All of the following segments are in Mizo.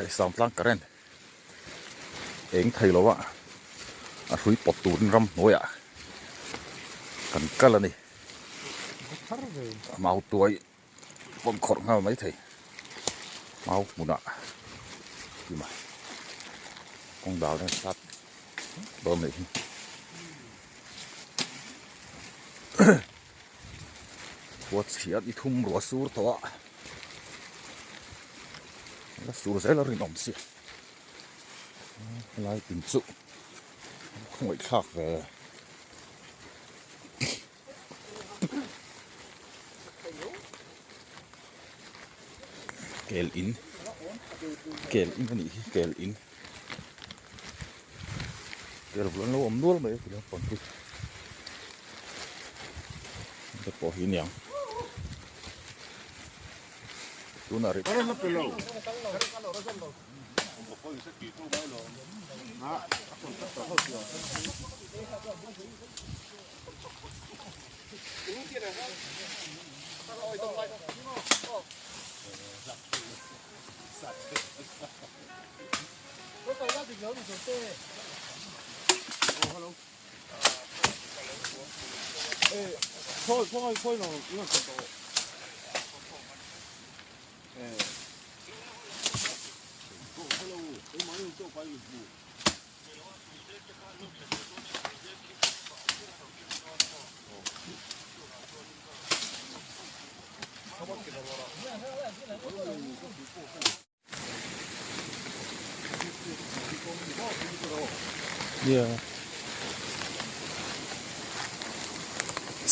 Hei Sangtlang current eng thei lo a a hrui pawt turin ramhnuaiah kan kal a ni mau tuai pawn khawrh nghal mai thei mau hmunah kima kawng dal hian sat dawn a nih hi. Khua chhiat i thum ruah sur tawh a la sur zel a rinawm si helai tin chu khawngaih thlak ve kel in kel in a nih hi kel in kel vul an lo awm nual mai a ti lampang hi te pawh hi aniang tunah rih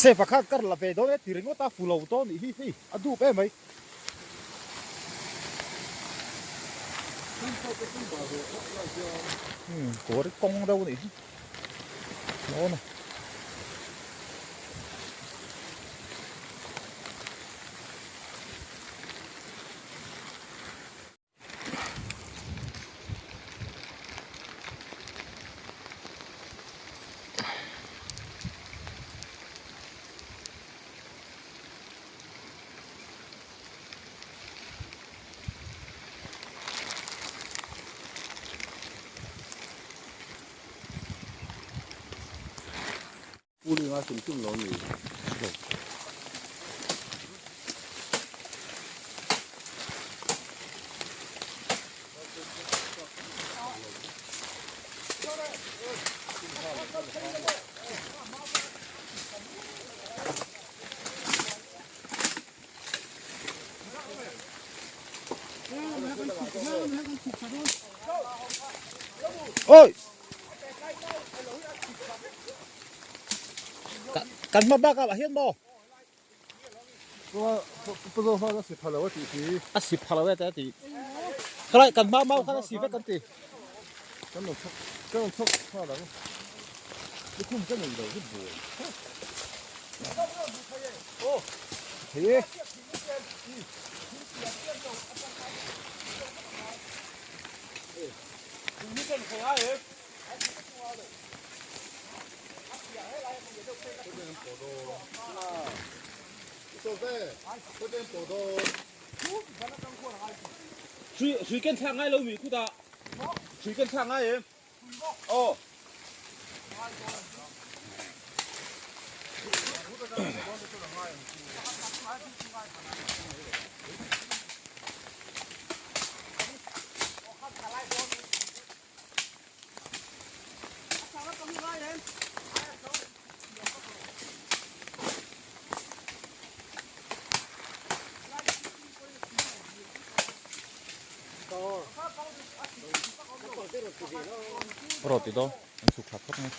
Sefa kha kar la ve dawn e ti ringawt a fu lo dawn nih hi hei a dup em mai. Kawr hi kawng deuh a nih hi dawn a. Ôi! Kan hma bak ah hian maw? A si pha lo e te a ti. Khalai kan hma mau khan a si vek kan ti. Kan lo chhawk kan lo chhawk nghal ang. Lukhum ka nei lo hi buai. Thei e. Hrui ken thlak ngai lo mi khutah. Hrui ken thlak ngai em? Aw. Rawh ti dawn an chhuk thla phawt mai.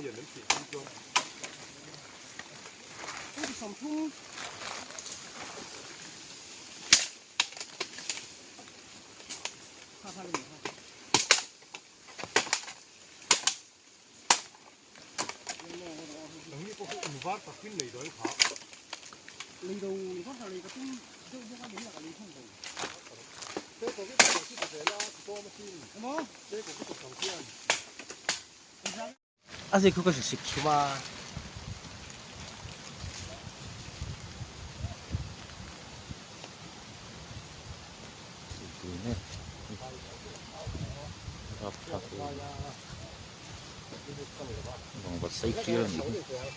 lian an tih hi chuan. Nangni pawh hi in var takin lei dawn kha. A zik khu ka hre sik chhum a. Vangvat sei tial a nih hi.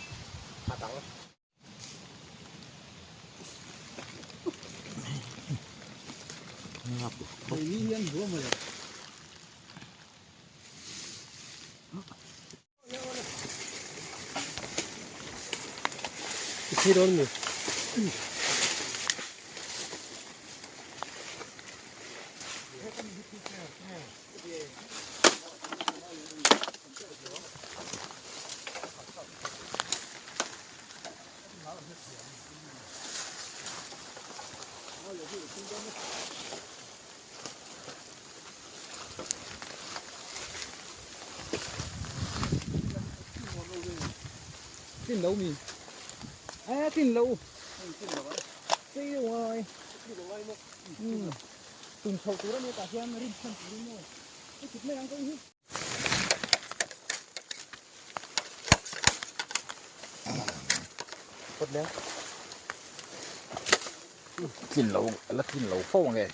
Tlin lo la tlin lo fo ang e.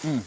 Um.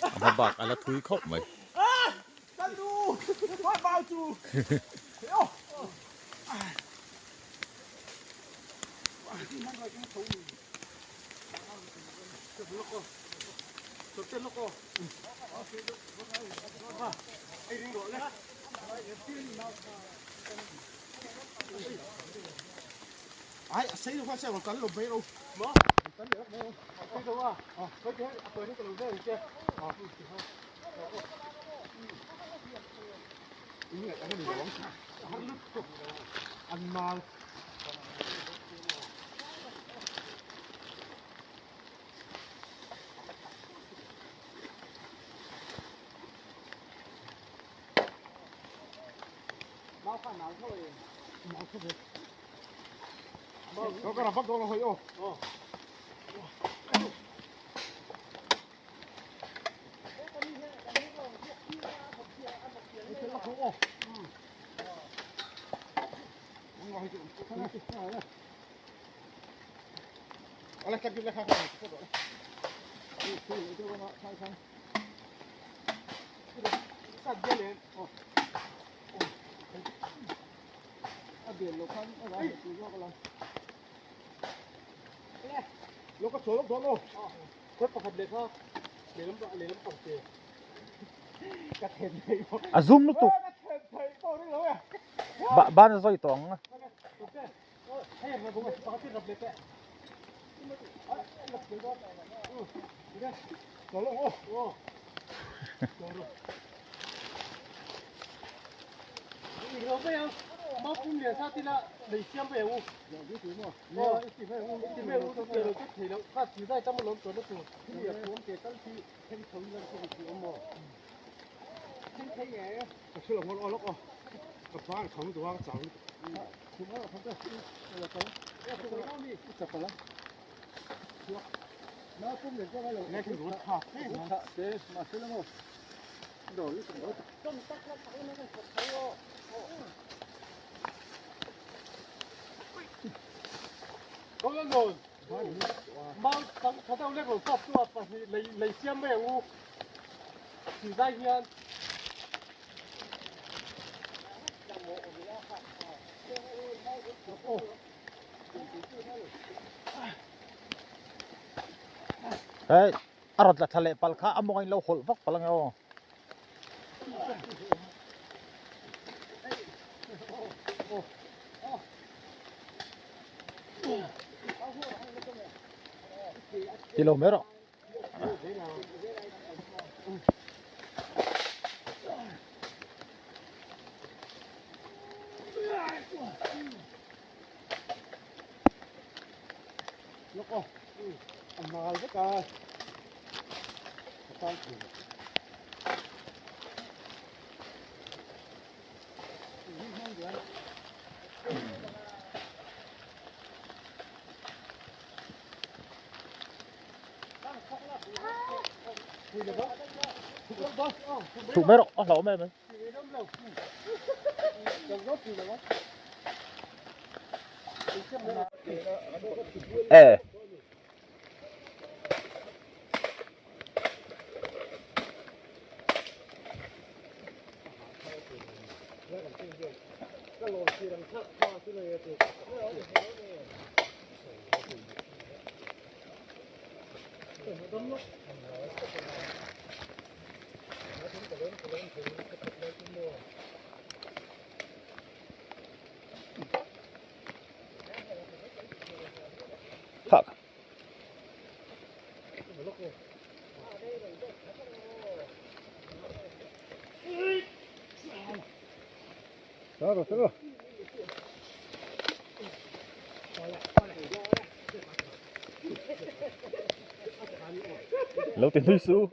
A hma bak a la thui khawp mai. A zum lutuk ban a zawi tawh ang a. Hei a rawn tla thla leh palh kha a mawng in lo hawlh vak palh ange aw. Ti lo mai rawh. Chhuk mai rawh a hlauh em em mai. E. Thak. Lo ti nui su.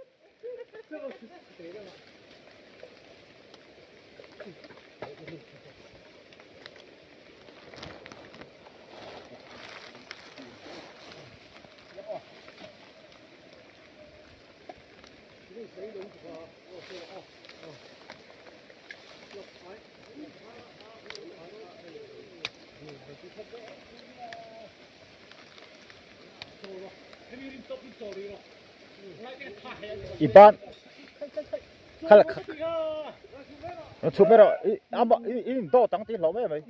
I ban kha la chhuk mai rawh i ama i in dawt ang tih hlauh mai mai.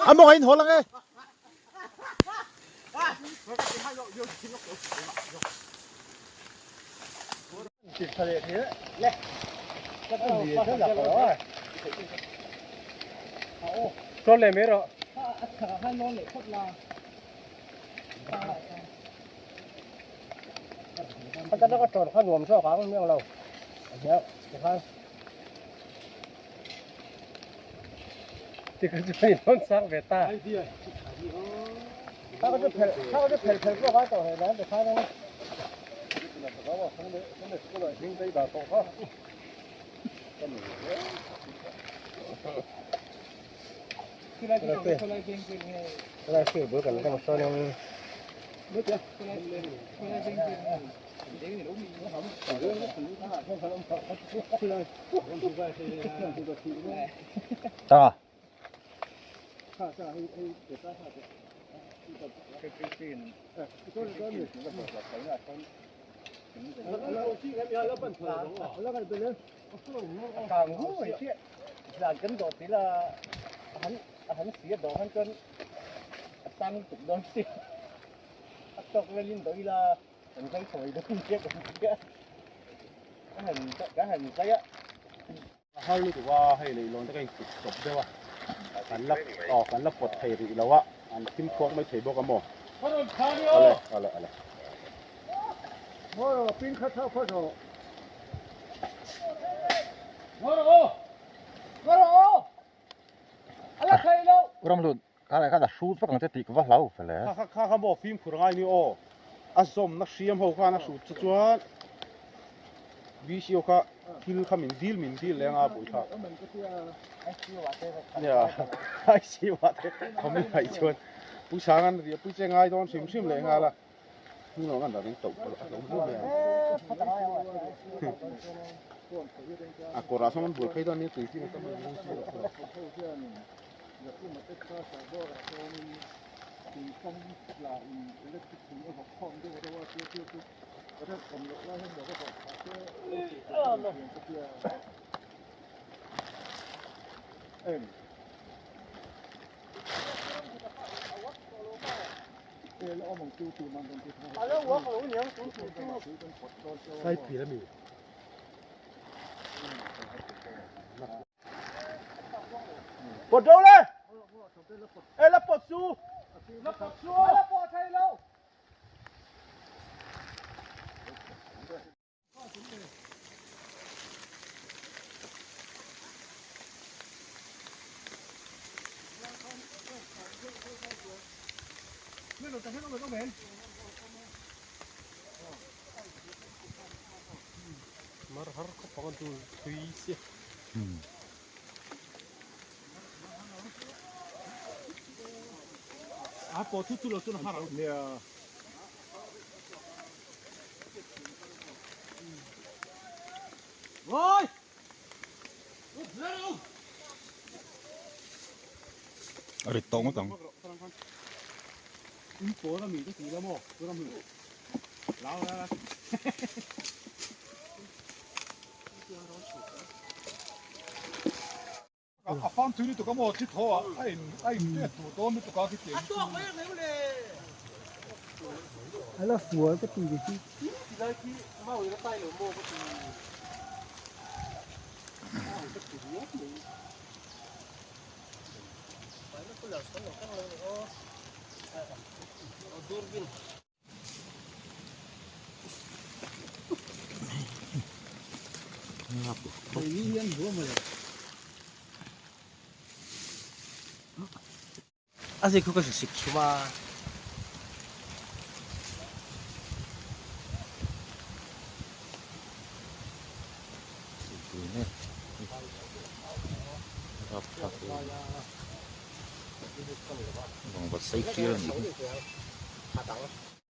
A mawng a in hawl ang e. Ta. A har lutuk a, hei leihlawn te ka in kut tawp deuh a, kan la aw kan la pawt thei rih lo a, an thim khuak mai thei bawk a maw? Awle awle awle. Ramhlun kha leh khan a hrut vak ang che tih ka va hlau fel e. Kha kha kha maw fimkhur ngai ni aw, a zawmna hriam ho khan a hrut chu chuan VCO kha thil kha min dil min dil leng a buaithlak. Nia ICU ah te awm in ngaih chuan Pu Sangan ria pui che ngai dawn hrim hrim leh nghal a. A kawrah sawn an buai phei dawn nia tui chi tam ang si lo. Pawt ro le! E la pawt su! La pawt su! La pawt thei lo! Mar har khawp ang a dul thui si. A pawh thu chu lo chuan har ang. A rit tawh ngawt ang. A farm thui lutuk a maw thli thaw ah a in a in pek tur dawn lutuk a khitiang hi chu. A la fual ka ti ve hi. A zik khu ka sik chhum a. Vangvat sei tir a nih hi.